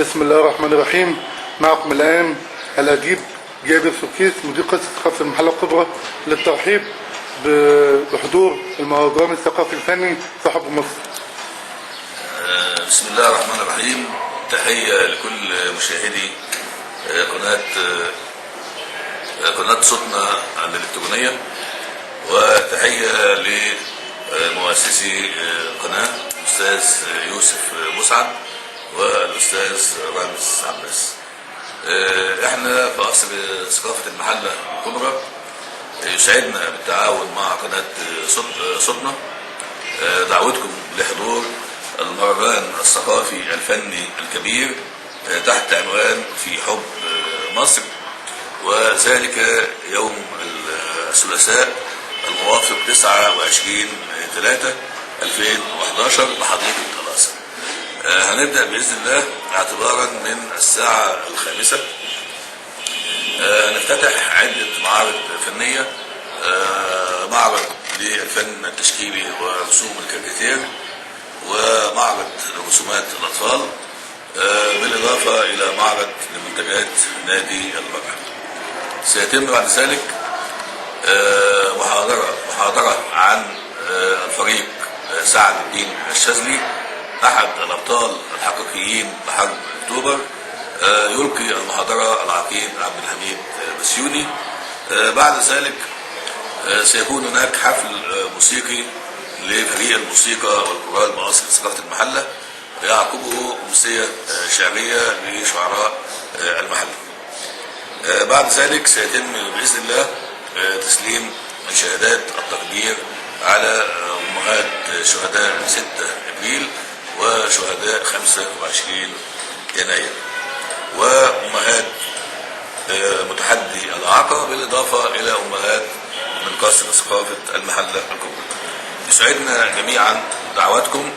بسم الله الرحمن الرحيم. معكم الآن الأديب جابر سوركيس، مدير قسم ثقافة المحلة الكبرى، للترحيب بحضور المهرجان الثقافي الفني في حب مصر. بسم الله الرحمن الرحيم. تحية لكل مشاهدي قناة صوتنا الإلكترونية، وتحية لمؤسسي القناة الأستاذ يوسف مسعد والأستاذ رامز عباس. احنا في قصر ثقافة المحلة الكبرى، يسعدنا بالتعاون مع قناة صوتنا دعوتكم لحضور المهرجان الثقافي الفني الكبير تحت عنوان في حب مصر، وذلك يوم الثلاثاء الموافق 29/3/2011 بحديقة القصر. هنبدأ بإذن الله اعتبارا من الساعة 5. هنفتتح عدة معارض فنية، معرض للفن التشكيلي ورسوم الكاريكاتير، ومعرض لرسومات الأطفال، بالإضافة إلى معرض لمنتجات نادي المرأة. سيتم بعد ذلك محاضرة عن الفريق سعد الدين الشاذلي، أحد الأبطال الحقيقيين لحرب أكتوبر. يلقي المحاضرة العقيد عبد الحميد بسيوني. بعد ذلك سيكون هناك حفل موسيقي لفريق الموسيقى والكورال بقصر ثقافة المحلة، يعقبه أمسية شعرية لشعراء المحلة. بعد ذلك سيتم بإذن الله تسليم شهادات التقدير على أمهات شهداء 6 إبريل وشهداء 25 يناير وأمهات متحدي الإعاقة، بالإضافة إلى أمهات من قصر ثقافة المحلة الكبرى. يسعدنا جميعا دعواتكم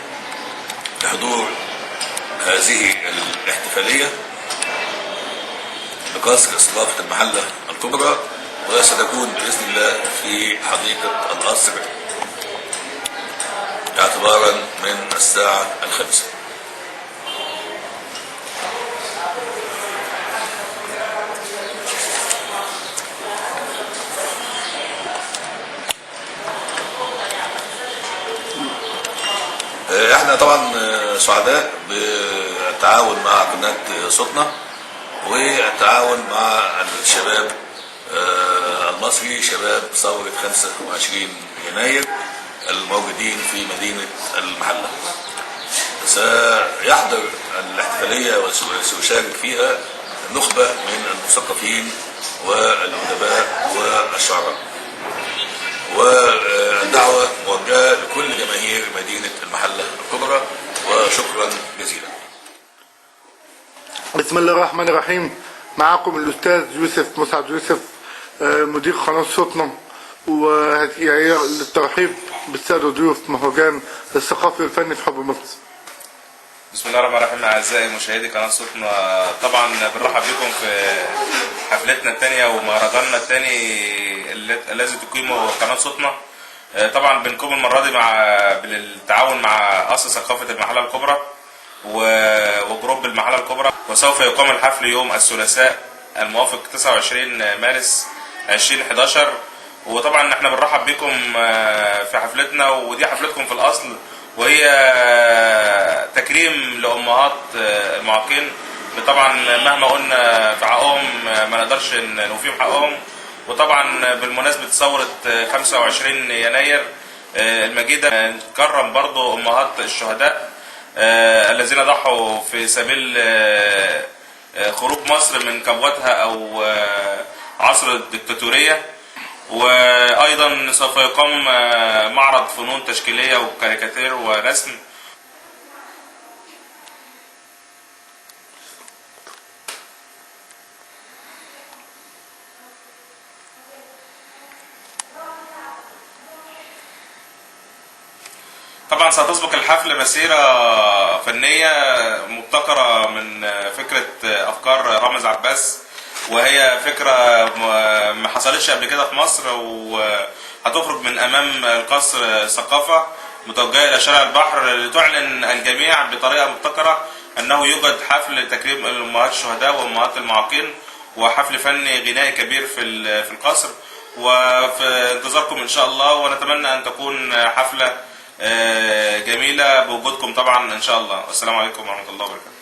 لحضور هذه الاحتفالية بقصر ثقافة المحلة الكبرى، وستكون بإذن الله في حديقة القصر اعتبارا من الساعة 5. احنا طبعا سعداء بالتعاون مع قناة صوتنا والتعاون مع الشباب المصري، شباب ثورة 25 يناير الموجودين في مدينة المحلة. سيحضر الاحتفالية وسيشارك فيها نخبة من المثقفين والأدباء والشعراء، والدعوة موجهة لكل جماهير مدينة المحلة الكبرى، وشكرا جزيلا. بسم الله الرحمن الرحيم. معكم الأستاذ يوسف مسعد يوسف، مدير قناة صوتنا، للترحيب بالسادة ضيوف مهرجان الثقافي الفني في حب مصر. بسم الله الرحمن الرحيم. أعزائي مشاهدي قناة صوتنا، طبعا بنرحب بكم في حفلتنا الثانية ومهرجاننا الثاني الذي تقيمه قناة صوتنا. طبعا بنقوم المرة دي بالتعاون مع قصر ثقافة المحلة الكبرى وجروب المحلة الكبرى، وسوف يقام الحفل يوم الثلاثاء الموافق 29 مارس 2011. وطبعا احنا بنرحب بكم في حفلتنا، ودي حفلتكم في الأصل، وهي تكريم لأمهات المعاقين. طبعا مهما قلنا في حقهم ما نقدرش نوفيهم حقهم. وطبعا بالمناسبة ثورة 25 يناير المجيدة، نكرم برضو أمهات الشهداء الذين ضحوا في سبيل خروج مصر من كبوتها أو عصر الدكتاتورية. وأيضا سوف يقام معرض فنون تشكيلية وكاريكاتير ورسم. طبعا ستسبق الحفل مسيرة فنية مبتكرة من فكرة أفكار رامز عباس، وهي فكرة ما حصلتش قبل كده في مصر، وهتخرج من أمام القصر ثقافة متوجهة إلى شارع البحر لتعلن الجميع بطريقة مبتكرة أنه يوجد حفل تكريم الأمهات الشهداء وأمهات المعاقين، وحفل فني غنائي كبير في القصر، وفي انتظاركم إن شاء الله، ونتمنى أن تكون حفلة جميلة بوجودكم طبعا إن شاء الله. والسلام عليكم ورحمة الله وبركاته.